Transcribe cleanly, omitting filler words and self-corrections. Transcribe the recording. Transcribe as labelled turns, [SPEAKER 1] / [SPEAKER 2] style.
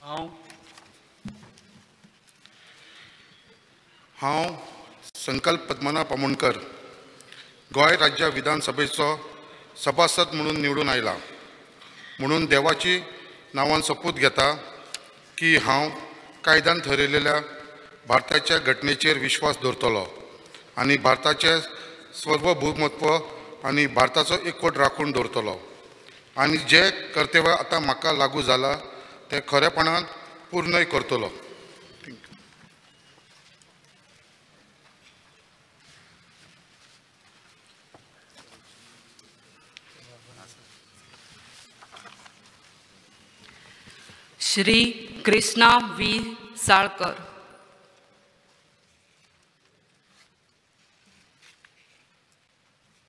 [SPEAKER 1] हांव संकल्प पद्मनाभ आमोणकर गोंय राज्य विधानसभेचो सभासद म्हणून निवडून आयला म्हणून देवाची नांवान सोपूत घेता की हांव कायद्यान थरयलेल्या भारताच्या घटनेचेर विश्वास दवरतलो आनी भारताचें सार्वभौमत्व आनी भारताचो एकवट राखून दवरतलो आनी जे कर्तव्य आतां म्हाका लागू जाला तें खरेपणान पूर्णय करतलो.
[SPEAKER 2] Shri Krishna V Salkar.